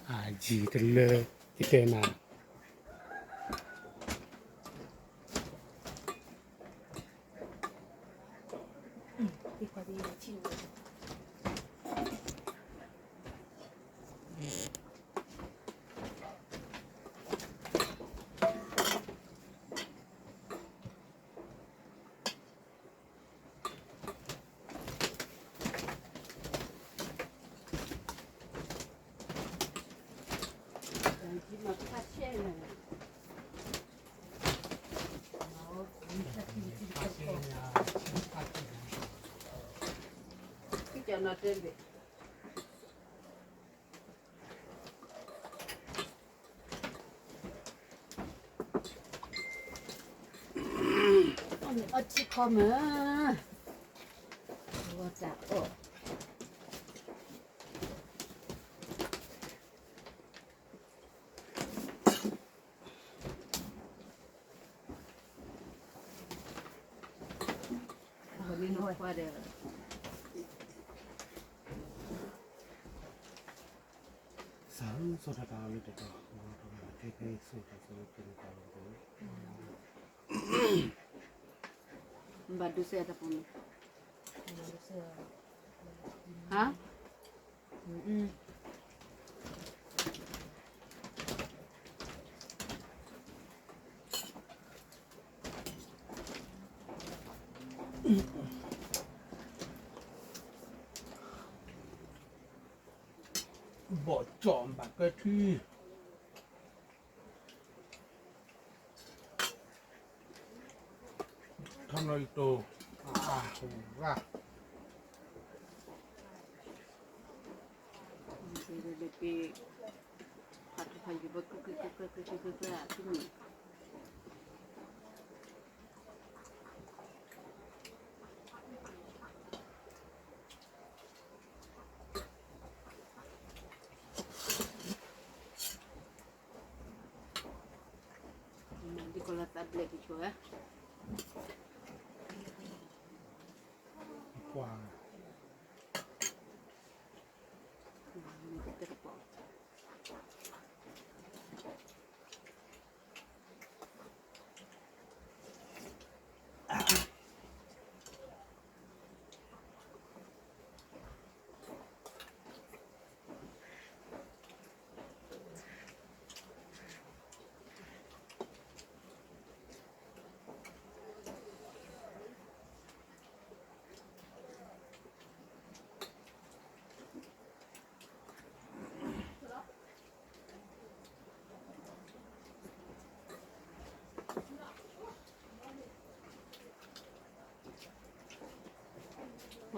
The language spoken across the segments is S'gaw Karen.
အယံၤတလၢ ယတဲနၤ အီထံခီမ့ၢ် ဝီတၢ်အီၣ် အဝဲမ့ၢ်နကွၢ်ဒီး သးစီၤတၢ်တၢ်အီၣ်လၢတၢ်တီ ထဲထဲဆိတၢ်စီၤလၢပတၢ်တီ ဘၣ်ဒိစဲးတၢ်ပူၤန့ၣ် ဟါ ဘီၣ်ကၠီၣ်ဘၣ်ကဲထံ ထီၣ်နီၢ်ယတိၤ အါ ရၣ် ဖးထီဖးယံၤဘၣ် ကျၢၤကျၢၤကျၢၤကျၢၤ ဒ်ကီးလၢသးဘျဲၣ်ကဆိဝဲ ကွၢ် မ့ၢ်တတဲတပီ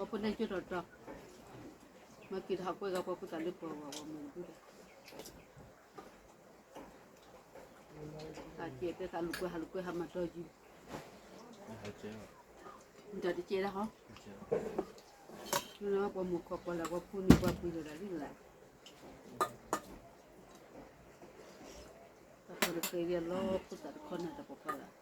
ၢ် ပှၤဖိန့ၣ်ကၠိထီၣ်တီၤ, မၤက့ၤထီၣ်ကွဲဂၤပှၤဖိသၣ်လၢပှၤဝဲဝဲမုၢ်ဒုဒီး, သးကဲတဲသးလူၤကွဲဟးလူၤကွဲဟးမၤတီယံၤ, တၢ်တကဲဒၣ်ဟီ, ပှၤမုၢ်ခီၣ်ပှၤလၢပှၤဖိန့ၣ်ပှၤပှ့ၤလီၤဒၣ်လံလၢ်, တၢ်ဖီတဃ့ဒ်အလီၤဖိသၣ်တခီန့ၣ်တၢ်ပီၢ်ဖီလာ် ပ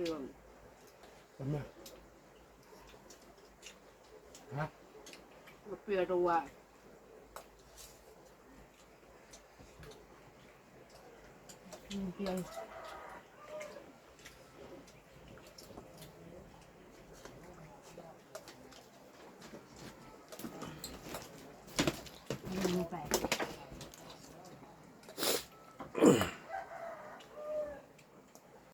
ပမ့ၢ်, ပှၤတဝၤ, ပှၤ